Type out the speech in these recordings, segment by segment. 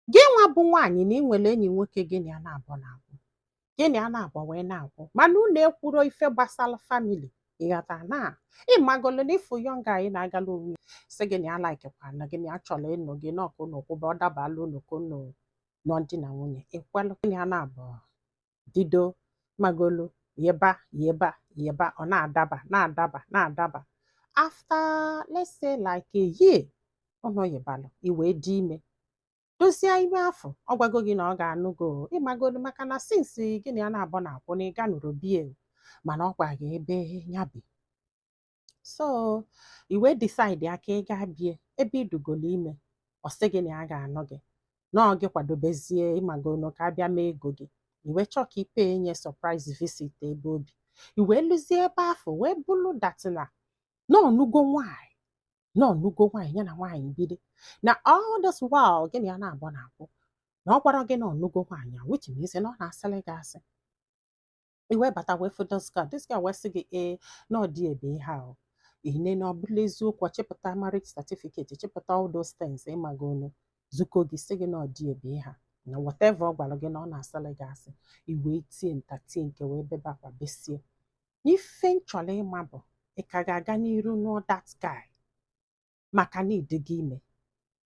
Gị nwa bụ nwaanyị na ị nwere enyi nwoke gị na ya na-abụ na-akwụ, gị na ya na-abụ wee na-akwụ, mana unu ekwuro ife gbasara family. Ịghọta na ịmagolo na ịfụ young guy na-agala onwe ya, sị gị na ya likekwa na gị na ya chọrọ ịnụ gị na ọka unu kwụba, ọ dabala unu ka unu nọ di na nwunye. Ịkwelụ, gị na ya na-abụ dido magolu yeba yeba yeba, ọ na-adaba na-adaba na-adaba. After, let's say, like a year unu yibalụ, i wee dị ime, dozie ime afọ. Ọ gwago gị na ọ ga-anụ gị o, ịmagolu, maka na since gị na ya na-abụ na-akwụ na ị ganụrụ bie, mana ọ gwa gị ebe ya bi. So i wee decide ya ka ị gaa bie ebe idugolo ime. Ọ sị gị na ya ga-anụ gị, na ọ gị kwadobezie, ịmagonu, ka abịa mee ego gị. I wee chọọ ka ipe nye surprise visit ebe obi. I wee lụzie ebe afọ, wee bụlụ that na ọnụgo nwaanyị, na ọnụgo nwaanyị, ya na nwaanyị bido. Na all this while gị na ya na-abụ na-akwụ, na ọ gwara gị na ọnụgo nwaanyị a, which means na ọ na-asịrị gị asị. I wee bata wee fụ this guy. This guy wee sị gị ee, na ọ dị ebe ihe ahụ ine na ọ bụla eziokwu. Ọ chịpụta marriage certificate, chịpụta all those things, ịmagonu, zuko gị, sị gị na ọ dị ebe ihe a, na whatever ọ gwara gị na ọ na-asịrị gị asị. I wee tie nta tie nke, wee bebe akwa, besie. Ife m chọrọ ịma bụ, ị ka ga-aga n'iru nụọ that guy maka na ịdịgo ime,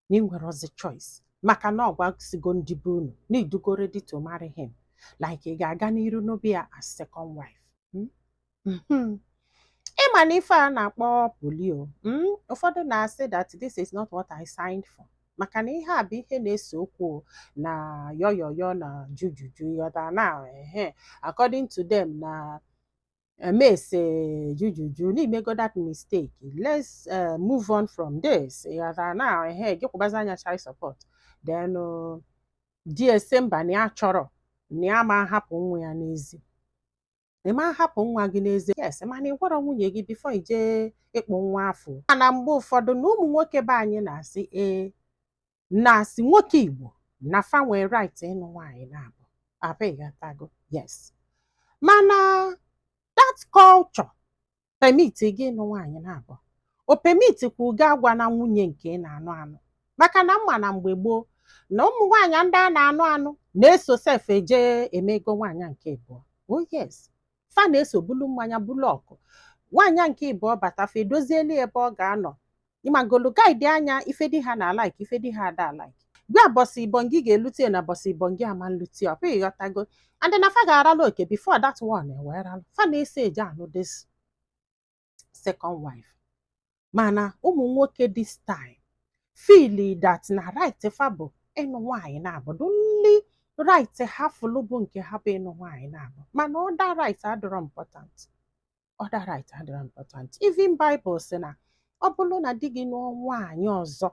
na ị nwere ozi choice, maka na ọ gwasigo ndị be unu na idugo ready to marry him? Like, ị ga-aga n'iru n'obi ya as second wife? Hmm? Ịma na ife a na-akpọ poly o, ụfọdụ na-asị that this is not what I signed for, maka na ihe a bụ ihe na-ese okwu na yoyoyo na jujuju yọta na ehe. According to them, na emese jujuju n'imego that mistake, let's move on from this. Ịghọtara na ehe gị kwụbazi anya child support. Then di ese mba, na ya chọrọ na ya ma hapụ nwa ya n'ezi. Ị ma hapụ nwa gị n'ezi, yes, mana ị gwara nwunye gị before i jee ịkpụ nwa afọ. Mana mgbe ụfọdụ na ụmụ nwoke be anyị na-asị ee, na-asị nwoke Igbo na fa nwee right ịnụ nwaanyị na-abụ abụ. Ịghọtago? Yes, mana that culture permit gị ịnụ nwaanyị na-abụ, o permit kwa ugo agwa na nwunye nke ị na-anụ anụ, maka na mma na mgbe gboo na ụmụ nwaanyị ndị a na-anụ anụ na-eso sef eje emego nwaanyị nke ịbụọ. Oh yes, fa na-eso bulu mmanya, bulu ọkụ. Nwaanyị nke ịbụọ bata, fa edozielu ebe ọ ga-anọ, ịmagolu, guide anya ife di ha na like, ife di ha ada like. Gwa bọsị ibongi ga-elute na bọsị ibongi ama nlute ọ pụghị. Ịghọtago? And na fa ga-aralụ oke before that one ewee ralụ. Fa na-eso eje anụ this second wife. Mana ụmụ nwoke this time feel that na right fa bụ ịnụ nwaanyị na-abụ. The only right ha fụlụ bụ nke ha bụ ịnụ nwaanyị na-abụ, mana other right adịrọ important, other right adịrọ important. Even Bible sị na ọ bụrụ na di gị nụọ nwaanyị ọzọ,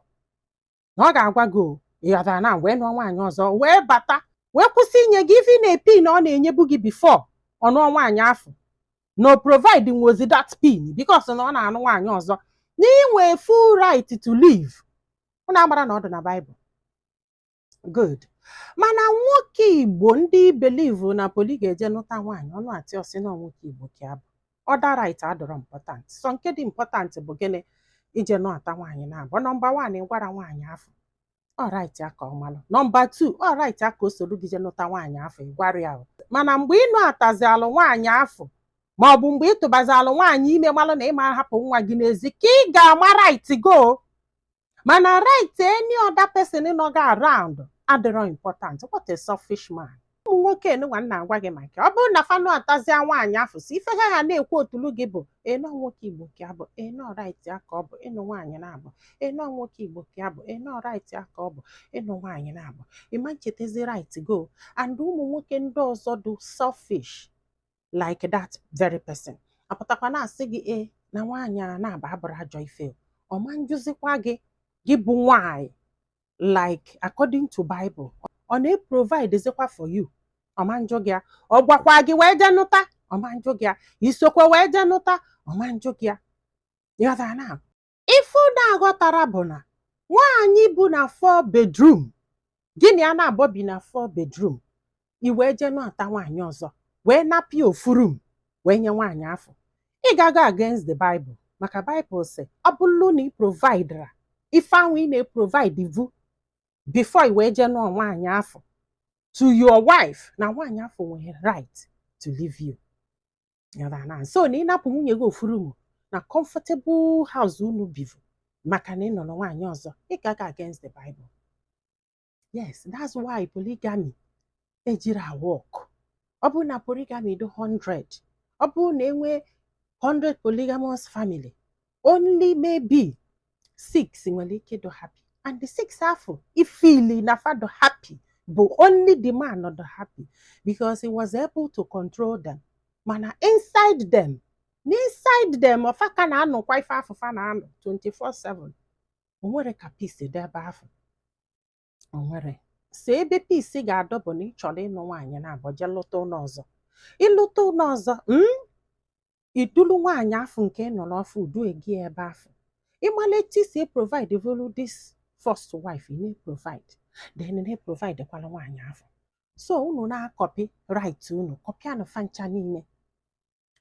na ọ ga-agwa gị o. Ịghọtara? Na wee nụọ nwaanyị ọzọ, wee bata, wee kwụsị inye gị ife na pin ọ na-enyebu gị before ọ nụọ nwaanyị afọ, na o provide nwozi that pin because na ọ na-anụ nwaanyị ọzọ, na inwe full right to leave. Unu agbara na ọ dị na Bible. Good. Mana nwoke Igbo ndị believe na poly ga-eje nụta nwaanyị ọnụ atị ọsị na nwoke Igbo ka abụ other right adọrọ important. So nke dị important bụ gịnị? Ije nụata nwaanyị na-abụ. Number one, gwara nwaanyị afọ, ọ right ya ka ọ malụ. Number two, ọ right ya ka o soro gị je nụta nwaanyị afọ, ị gwara ya o. Mana mgbe ị nụatazi alụ nwaanyị afọ, ma ọ bụ mgbe ị tụbazi alụ nwaanyị ime, malụ na ị ma hapụ nwa gị n'ezi, ka ị ga-ama right go. Mana right any other person nọ gị around adịrọ important. What a selfish man! Ụmụ nwoke nwa nna agwa gị maka ọ bụrụ na fanụ atazia nwaanyị afọ, si ife ha ha na-ekwu otulu gị bụ ịnọ nwoke Igbo ka abụ ịnọ right ya ka ọ bụ ịnụ nwaanyị na-abụ, ịnọ nwoke Igbo ka abụ ịnọ right ya ka ọ bụ ịnụ nwaanyị na-abụ. Ịma nchetezi right go. And ụmụ nwoke ndị ọzọ dị selfish like that very person apụtakwa na-asị gị e na nwaanyị a na-aba abụrụ ajọ ife. Ọ ma njụzikwa gị, gị bụ nwaanyị, like according to Bible, ọ na-eprovide zikwa for you. Ọma njụ gị ya. Ọ gwakwa gị wee jee nụta, ọma njụ gị ya. Isokwe wee jee nụta, ọma njụ gị ya. Ịghọtara? Na ife na-aghọtara bụ na nwaanyị bụ na four bedroom, gị na ya na-abọ bi na four bedroom, i wee jee nụata nwaanyị ọzọ, wee napịa ofu room wee nye nwaanyị afọ, ị gago against the Bible, maka Bible sị ọ bụrụ na ị provide ife ahụ ị na-eprovide vu. Before i wee jee nụọ nwaanyị afọ to your wife, na nwaanyị afọ nwere right to leave you. Yara na so na ịnapụ nwunye gị ofu room na comfortable house unu bivu maka na ị nọrọ nwaanyị ọzọ, ị gaga against the Bible. Yes, that's why polygamy ejiri work. Ọ bụrụ na polygamy dị 100, ọ bụrụ na enwee 100 polygamous family, only maybe six nwere ike ịdụ happy, and the six afọ ifili na fado happy bụ only the man nọ happy because he was able to control them. Mana inside them, inside them, ọfaka na-anụkwa ife afụfa na-anụ 24/7. O nwere ka peace dị ebe afọ? O nwere so ebe peace ga-adọ bụ na ị chọrọ ịnụ nwaanyị na-abụ jee lụta ụlọ ọzọ. Ịlụta ụlọ ọzọ, idulu nwaanyị afọ nke ị nọ n'ọfụ udu egi ebe afọ. Ịmala etu isi provide volu this first wife, ị na-provide, then na-provide kwala nwaanyị afọ. So unu na-acopy right, unu copyanụ fancha niile,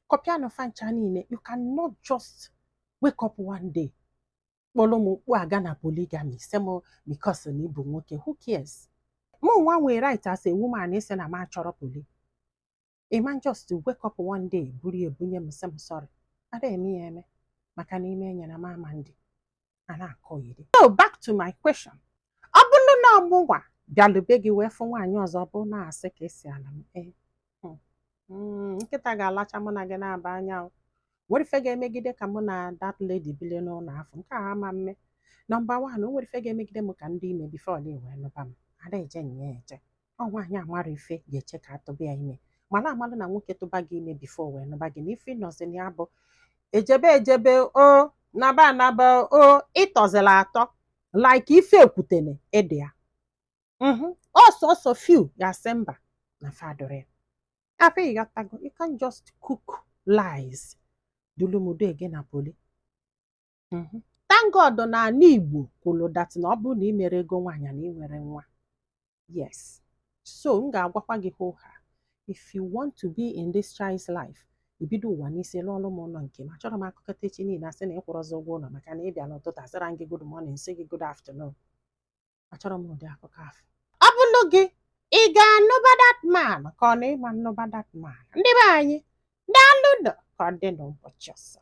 copyanụ fancha niile. You cannot just wake up one day kpọrọ m okpu aga na polygamy, sị m because na ịbụ nwoke. Who cares? Mụ nwa nwere right as a woman ịsị na m achọrọ poly. Ịma just wake up one day buru ya ebunye m, sị m sorry, ada eme ya eme maka na ime enyere m ama ndị a na-akọ iri. So back to my question: ọ bụrụ na ọmụnwa bịalube gị wee fụ nwaanyị ọzọ, bụ na-asị ka esi ala m, ee, nkịta ga-alacha mụ na gị na-aba anya. O nwere ife ga-emegide ka mụ na that lady bilie n'ụlọ afọ nke a ama mme. Number one, o nwere ife ga-emegide m ka ndị ime before na wee nụba m. Ada eje nya eje. Ọ nwaanyị amara ife ga-eche ka atụba ya ime, mana amalụ na nwoke tụba gị ime before wee nụba gị, na ife ịnọzi na ya bụ ejebe ejebe o naba anaba o ịtọzila atọ like ife ekwutene ịdị ya. Ọsọsọ few ga-asị mba na fadụrụ ya afọ. Ịghọtago? You can't just cook lies dulumudu ege na poly. Thank God na ala Igbo kwuru that na ọ bụrụ na ị mere ego nwaanyị na ị nwere nwa. Yes, so m ga-agwakwa gị hoo ha, if you want to be in this child's life, ibido ụwa n'isi lụọlụ m ụlọ nke m. Achọrọ m akụkọta echi niile asị na ịkwụrọzi ụgwọ ụlọ maka na ị bịa n'ụtụtụ asịra m gị good morning, sị gị good afternoon. Achọrọ m ụdị akụkọ afọ. Ọ bụlụ gị, ị ga-anụba that man ka ọ na ịma nnụba that man? Ndị be anyị, daalụ nụ. Ka ọ dị n'ụbọchị ọzọ.